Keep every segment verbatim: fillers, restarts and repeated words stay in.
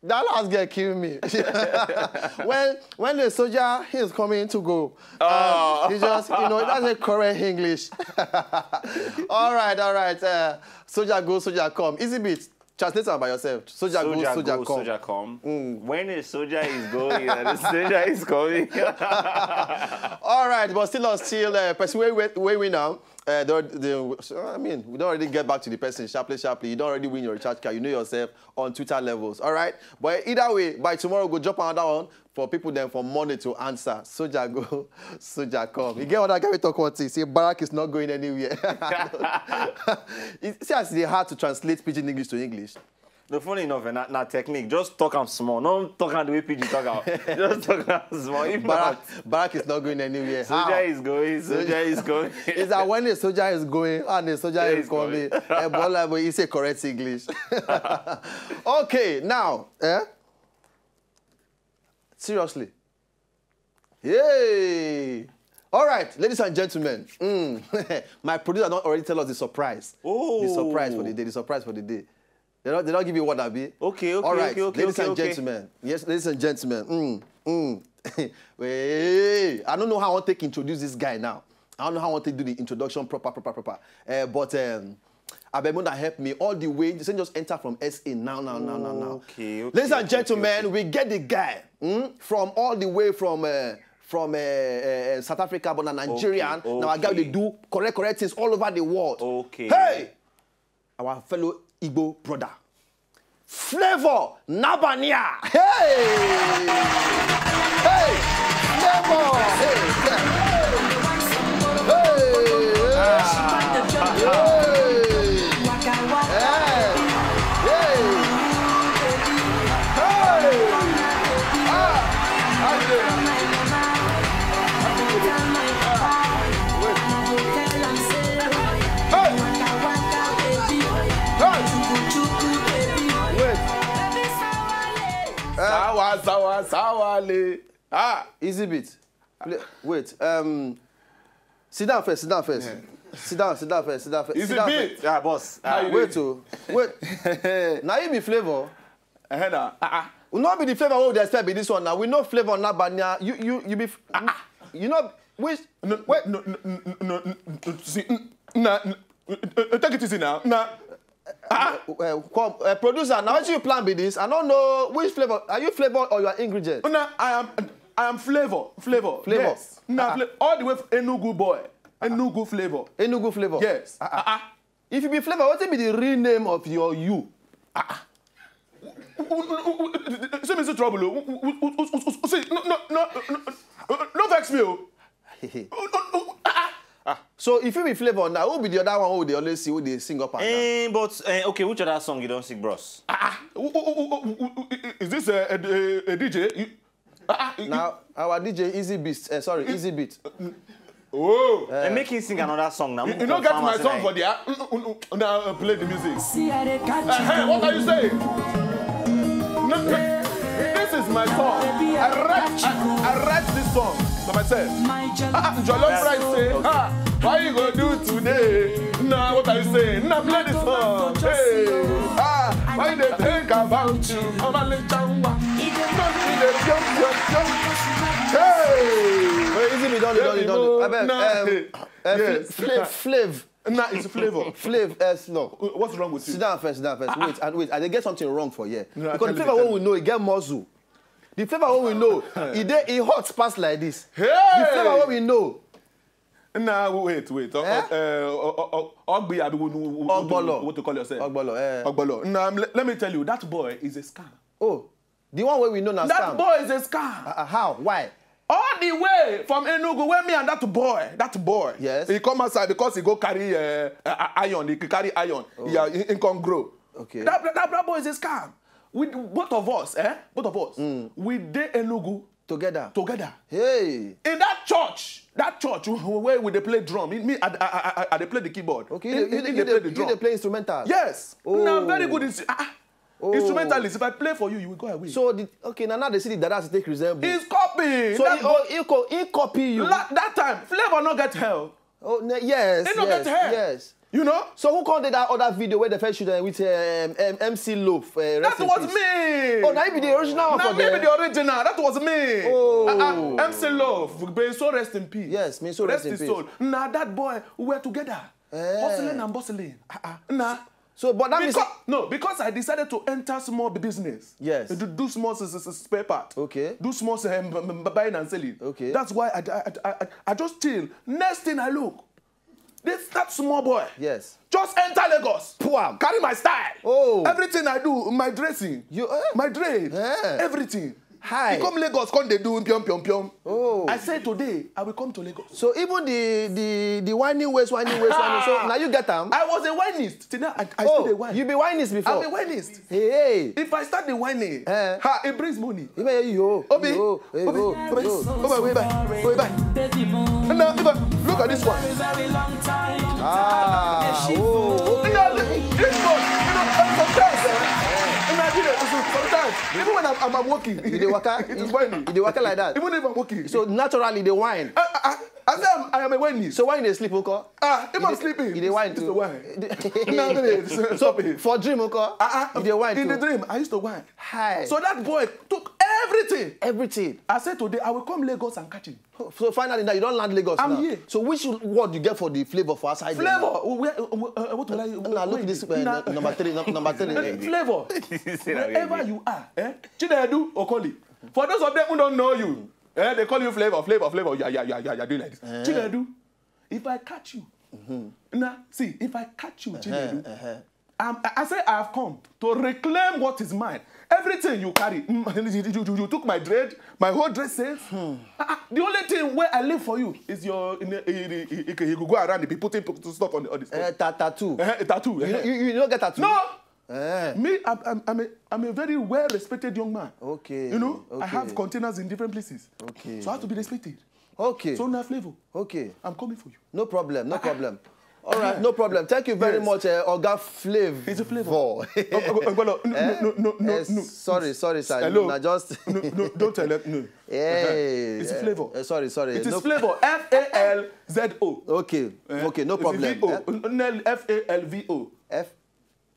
That last girl kill me. When when the soldier is coming to go, um, he just, you know, that's a correct English. All right, all right. Uh, soldier go, soldier come. Easy bit. Translate am by yourself. Soldier go, soldier come. Soldier come. When a soldier is going, and the soldier is coming. All right, but still or still, uh, person wey wey wey win now. Uh, the, the, I mean, we don't already get back to the person sharply, sharply. You don't already win your recharge card. You know yourself on Twitter levels, all right? But either way, by tomorrow, go drop another one for people then for Monday to answer. Soldier go, soldier come. You get what I get me talk one thing. Say Barack is not going anywhere. You see as they hard to translate pidgin English to English. The funny enough, eh, na, na technique. Just talk am small. No talk am the way P G talk am. Just talk am small. If Barack, not, Barack is not going anywhere. Soldier is going. Soldier is going. Is that when a soldier is going and a soldier is coming? Eh, Bola, but it's a correct English. Okay, now, eh? Seriously. Hey! All right, ladies and gentlemen. Mm. My producer don't already tell us the surprise. Oh. The surprise for the day. The surprise for the day. They don't, they don't give you what I be. Okay, okay, all right, okay, okay, ladies okay, and okay. Gentlemen. Yes, ladies and gentlemen. Mm, mm. Hey, I don't know how I want to introduce this guy now. I don't know how I want to do the introduction proper, proper, proper. Uh, but um, Abemunda help me all the way. They say just enter from S A now, now, now, now, now. Okay, okay. Ladies and gentlemen, we get the guy, mm, from all the way from uh, from uh, uh, South Africa, but a Nigerian. Okay, now I got to do correct, correct things all over the world. Okay. Hey, our fellow Igbo brother, Flavor Nabania. Hey! Hey! Flavor! Hey! Hey! Hey! Hey! Hey! Ah! Hey! Hey! Wait. Sawa, sawa, sawa, le. Ah, easy beat. Play, wait. Um, sit down first. Sit down first. Yeah. Sit down. Sit down first. Sit down first. Easy beat. Yeah, boss. Ah. Wait, oh, wait. Now you be Flavor. Uh-huh, nah. Uh-uh. We not be the Flavor we dey expect be this one now. We know Flavor now, but now you you you be. Uh-uh. You know which? No, wait. No, no, no, no, no, no, see, n-, nah, n-, uh, take it easy now. Nah. Ah. Uh, uh, come, uh, producer, now what you plan be this? I don't know which Flavor. Are you Flavor or you are ingredient? No, I am, I am Flavor, Flavor. Flavor. Yes. Now, ah, Fla-, all the way from Enugu boy. Ah. Enugu Flavor. Enugu Flavor. Yes. Ah, ah. Ah, ah. If you be Flavor, what be the real name of your you? Ah, ah. See me see trouble. Oh. See, no, no, no, no, no vex me. Oh. Ah, ah. So if you be Flavor now, who be the other one who they always see, who they sing up and down? Eh, but, eh, okay, which other song you don't sing, bros? Ah, ah. Who, who, who, who, who, who, is this a, a, a D J? You, ah, ah, you, now our D J Easy Beast, eh, sorry, Easy Beat. Oh. Eh, make him sing another song now. You, you no get my song for there. Mm, mm, mm, now, uh, play the music. See, I dey catch you. What are you saying? No, no, this is my song. I write, I, I write this song by myself. Ah, ah, Jollof rice say, ah, why you go do today? Now what are you saying? Now play the song. Hey, ah, why they think about you? I'm a little changwa. Don't be the jump, jump, jump. Hey. Wait, Easy Beat, don't, don't, don't. I beg, um, uh, Flav, Flav. Nah, it's Flavor. Flav, uh, no. What's wrong with you? Sit down first, sit down first. Wait, and wait, I dey get something wrong for here. No, because the Flavor wey we know, e get muscle. The Flavor wey we know, e dey, e hot pass like this. Hey! The Flavor wey we know. Nah, wait, wait. Eh? Uh, uh, uh, uh, Ogbi, abi, what, what, what, Ogbolo. What to call yourself? Ogbolo, eh. Ogbolo. Nah, le-, let me tell you, that boy is a scam. Oh. The one wey we know na scam. That boy is a scam. Uh, uh, how? Why? All the way from Enugu, where me and that boy, that boy, yes, he come outside because he go carry, uh, uh, iron. He carry iron. Oh. Yeah, he, he come grow. Okay. That, that, that boy is a scam. We, both of us, eh? Both of us. Mm. We dey Enugu together. Together. Hey. In that church, that church where we dey play drum. Me, I, I, I, I dey play the keyboard. Okay, you, you, you dey play instrumental. Yes. Oh. Now I'm very good in, ah, ah. Oh. Instrumentalist, if I play for you, you will go away. So, the, okay, now, now they see the dada take resemble. He's copying. So that he, oh, he, co-, he copy you. La-, that time, Flavor no get help. Oh, ne- yes, He no yes, get hair. yes. You know? So who called that other video where the first shoot, uh, with, um, um, M C Loaf? Uh, That rest in was peace. me. Oh, now you be the original one Now for me be them. the original. That was me. Oh. Uh-uh. M C Love, may his soul rest in peace. Yes, may his soul rest in his peace. soul. Now that boy, we were together. Eh. Hustling and bustling. Uh-uh. Nah. So, but that means Because, no, because I decided to enter small business. Yes. To do small s- s- s- spare part. Okay. Do small s- um, b- b- buying and selling. Okay. That's why I, I, I, I, I just chill. Next thing I look, this that small boy. Yes. Just enter Lagos. Puam. Carry my style. Oh. Everything I do, my dressing, You, eh? my dread, Eh. everything. Hi. He come Lagos, come dey do piom piom piom. Oh. I said today I will come to Lagos. So even the the the whining ways, whining ways, whining. So now you get am. I was a whinist. Till now, I, I oh, still dey whine. You be whinist before. I'm a whinist. Hey, hey. If I start the whining, Eh. ha, it brings money. You may yo, Obi, yo, hey, Obi, yo, Obi, yo. Obi, wait back, wait back. And now, look at this one. Ah, oh, oh. You know, this one, you know, sometimes, eh, in Nigeria, so- sometimes, even when I'm, I'm, I'm walking, You dey waka? it is whining. You dey waka like that? Even if I'm walking. So naturally, they whine. I, I, I, I say I'm, I am a whiny. So why you dey sleep, Uncle? Ah, if You I'm dey- sleeping, you dey whine it's too. the wine. No, no, no, So stop it. for dream, Uncle, Uh-uh. you dey whine In too. the dream, I used to whine. Hi. So that boy took everything. Everything. I said today, I will come Lagos and catch him. So finally now you don't land Lagos I'm now. here. So which word you get for the flavor for outside there Flavor. now? Where, uh, uh, what will I? Now look where this is uh, it? Nah. number three, num- number three. eh. Flavor. Say that Wherever again. you are, eh? Chinedu Okoli. For those of them who don't know you, eh, they call you flavor, flavor, flavor. Yeah, yeah, yeah, yeah, yeah. Do like this. Chinedu, if I catch you, now see, if I catch you, Chinedu, Uh-huh. I'm, I I say I've come to reclaim what is mine. Everything you carry, mm, you, you, you, you took my dread, my whole dresses. Ah, ah, the only thing where I live for you is your in, in, in, in, you go around and be putting stuff on the, on this. Uh, ta- tattoo. Uh, tattoo. You, uh-huh. you, you don't get tattoo. No. Eh. Me, I'm, I'm, I'm, a, I'm a very well-respected young man. Okay. You know, I have Okay. containers in different places. Okay. So I have to be respected. Okay. So now, flavor. Okay. I'm coming for you. No problem. No problem. All right. No problem. Thank you very Yes. much, uh, Oga Flavor. It's a flavor. Oh, oh, oh, no, no, Eh? no, no, no, Eh, no. Sorry, sorry, sir. Hello. No, just No, no, don't tell them. No. Hey. It's a flavor. Uh, sorry, sorry. It is No- flavor. F A L Z O. Okay. Eh? Okay. No It's a problem. V O. Eh? N- N- F A L V O. F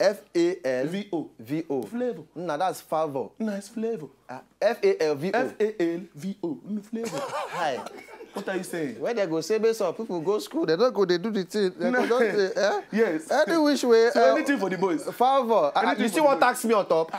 F A L V O. V O. Flavor. Nah, that's favor. Nice flavor. Ah, F A L V O. F A L V O. Mm, flavor. Hi. What are you saying? When they go say, "Make some people go school, they don't go, they do the thing." They go just say, eh? Yes. Any which way. So uh, anything for the boys. Favor. Ah, Anything you for see the what boys. tax me on top?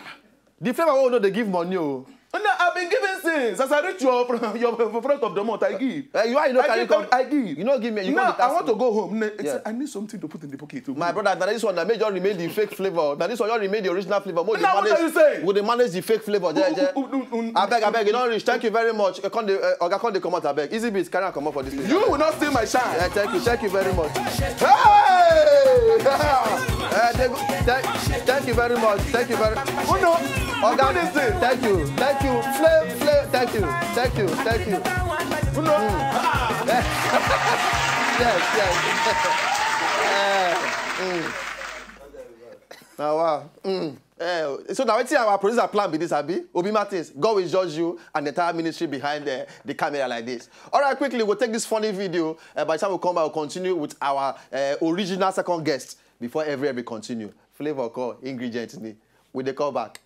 The flavor wey we no dey give money o. No, I've been giving since. As I reach your, your front of the month, I give. Eh, you are, you no I carry give come. I give. You no give me, you No, come dey I tax want me. to go home. Ne- it's- Yeah. I need something to put in the pocket. To My go. brother, na this one na make just remain the fake flavor. Na this one just remain the original flavor. Mo dey Now, what manage, are you saying? we dey manage the fake flavor. Je, je. Un- un- un- Abeg, abeg, you don reach. Thank you very much. Eh, come dey, eh, Oga, come dey comot, abeg. Easy beats, carry am comot for this place. You will not steal my shine. Yeah, thank you, thank you very much. Hey! Eh, they go- thank, thank you very much. Thank you very much. Who know? Oga, Who this thing? thank you, thank you, Flav, Flav, thank you, thank you, thank you. Who know? Yes, yes. Eh, mm. Now, wow. Mm. Eh, so now wetin our producer plan be this, abi? Obi Martins, God will judge you and the entire ministry behind the, the camera like this. All right, quickly, we'll take this funny video. Uh, by the time we come back, we'll continue with our uh, original second guest before every every continue. Flavor call, ingredient ni. We dey call back.